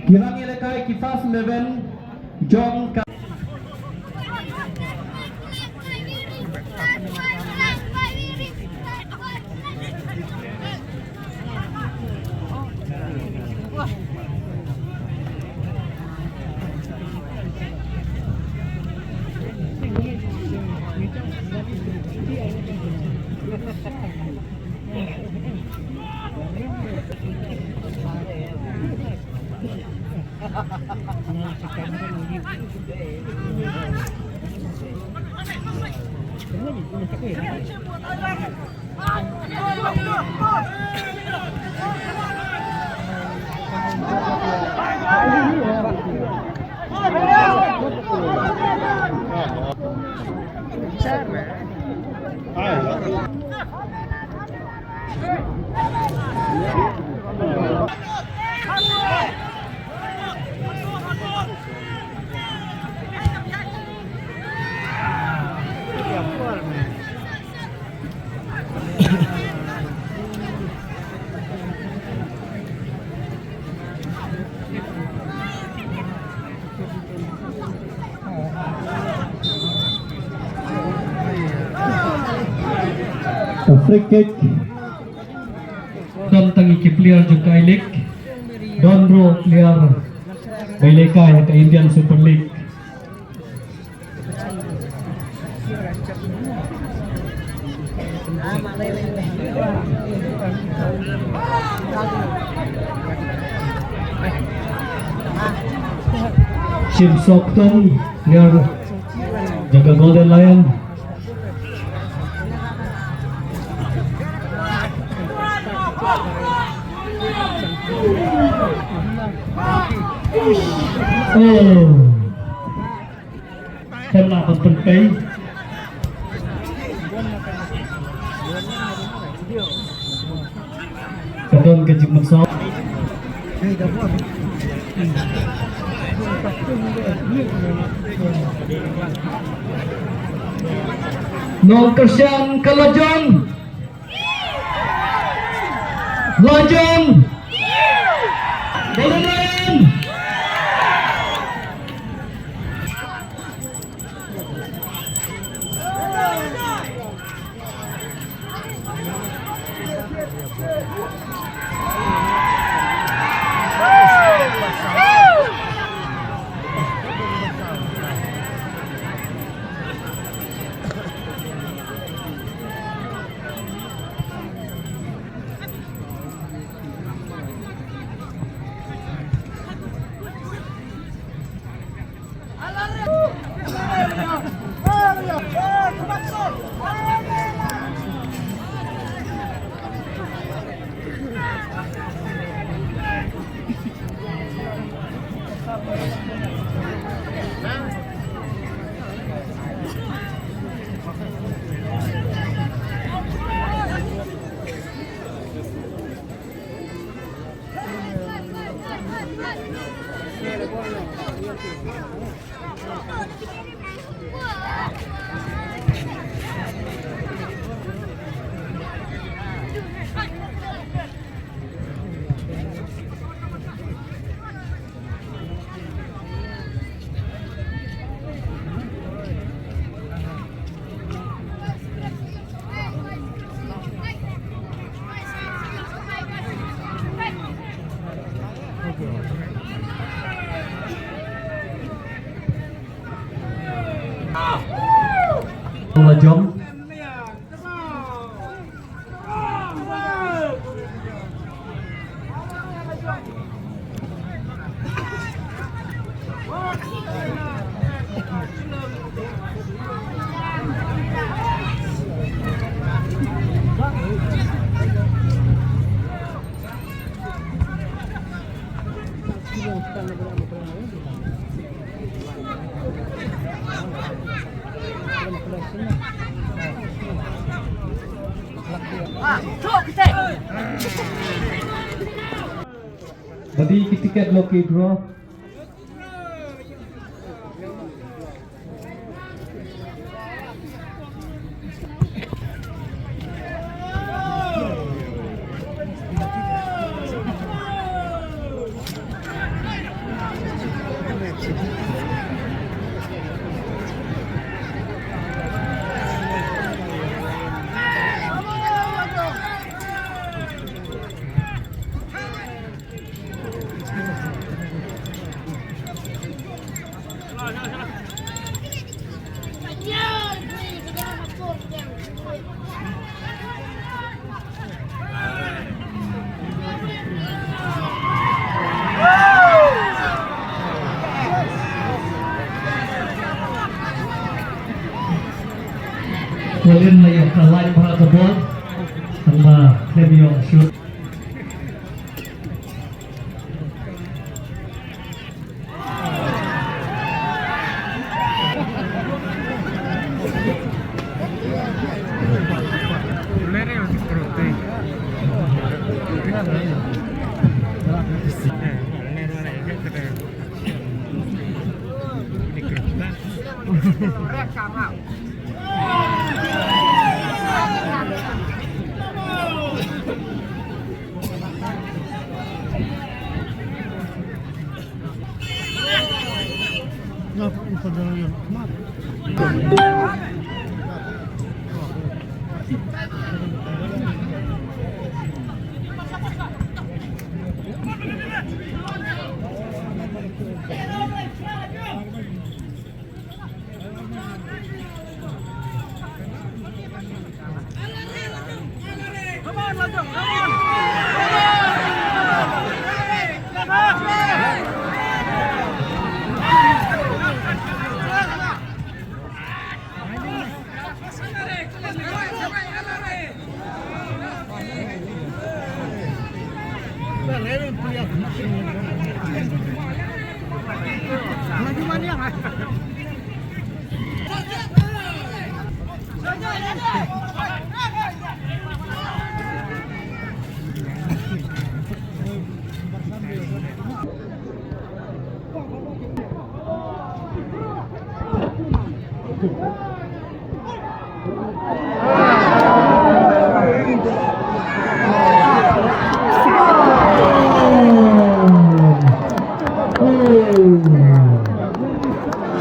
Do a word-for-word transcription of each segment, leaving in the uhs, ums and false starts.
Ki nongïalehkai ki first eleven jong ka Free kick. Don tang ïa ki player jong ka I-League. Don ruh player ba ïalehkai ha ka Indian Super League. Shim Sokton, player jong ka Golden Lion. Oh. Khlem lah ban pynpei. Ka don ka jingmynsong. Nongkyrshan ka la jong. La jong. Golden Lion. La jong. Ba dei ki tiket lucky draw. Bolin la ïoh ka line bha ka bol. Tang ba khlem ïoh shoot.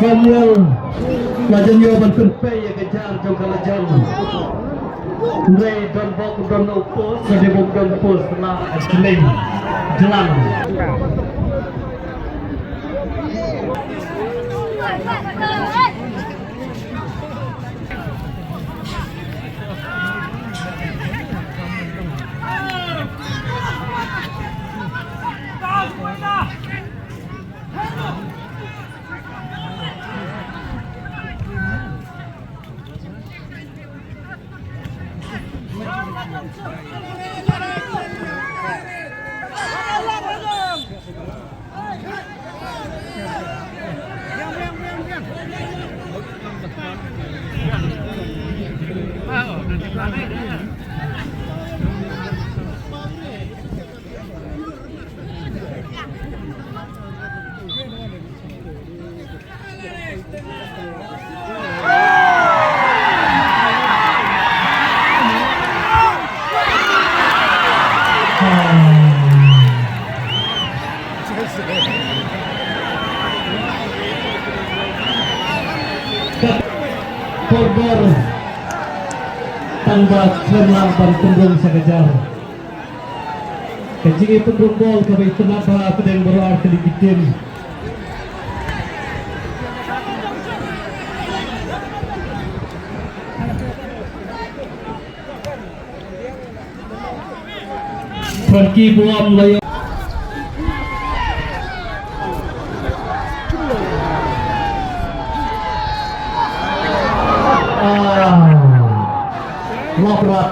Samuel, la jan ïoh ban pynpei ïa ka jar jong ka la jan. Hynrei don bok don u post, ka dei bok don post la jleng jlang. Ka por bor tang ba khlem lah ban pynrung sha ka jar. Ka jingïapynrung bol kaba itynnad bha hapdeng baroh ar tylli ki tim. Frankie Buam la ïoh. Ah. Lok rat.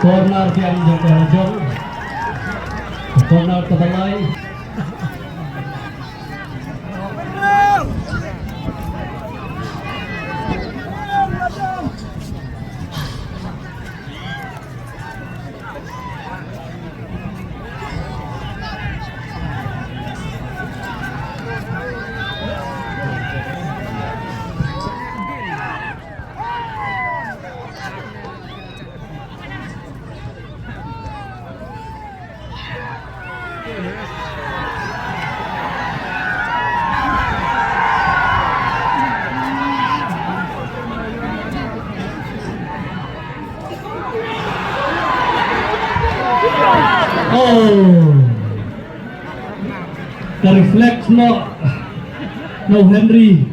Corner biang jong ka jong. Corner ka balai. Ka reflect noh na u Henry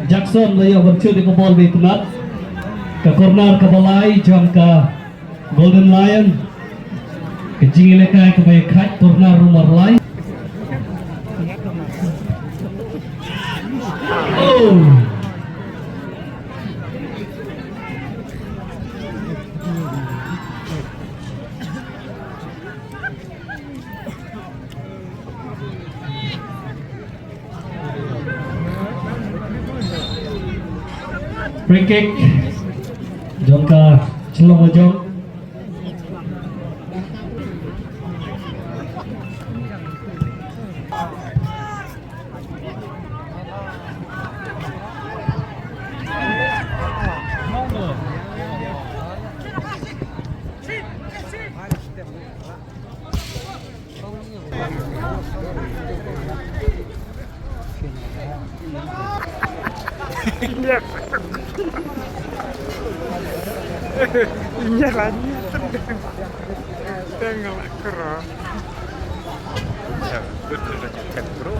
Jackson, la ïoh ban shoot ïa ka ball ba itynnad. Ka corner kaba lai jong ka Golden Lion. Ka jingïalehkai kaba ïakhaid, corner number lai. Oh. Free kick jong ka Shillong Lajong. Iya lah, iya, tendang. Tengok lah, kera. Ya, betul lah, cakap, bro.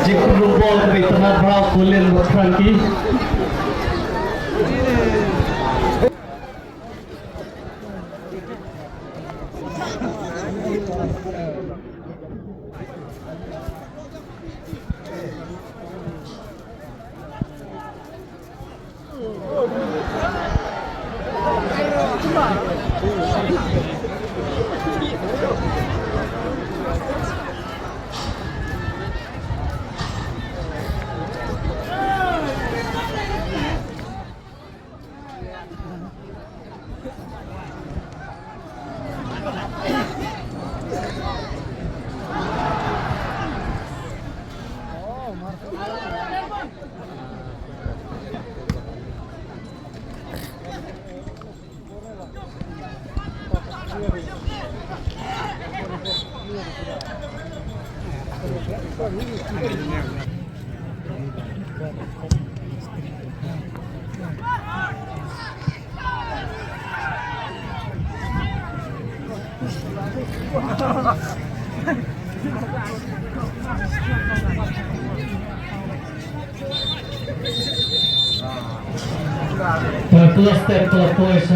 Jingkyrduh bol ka dei tang na Brown, Colin bad Frankie. Para plastic, para pois,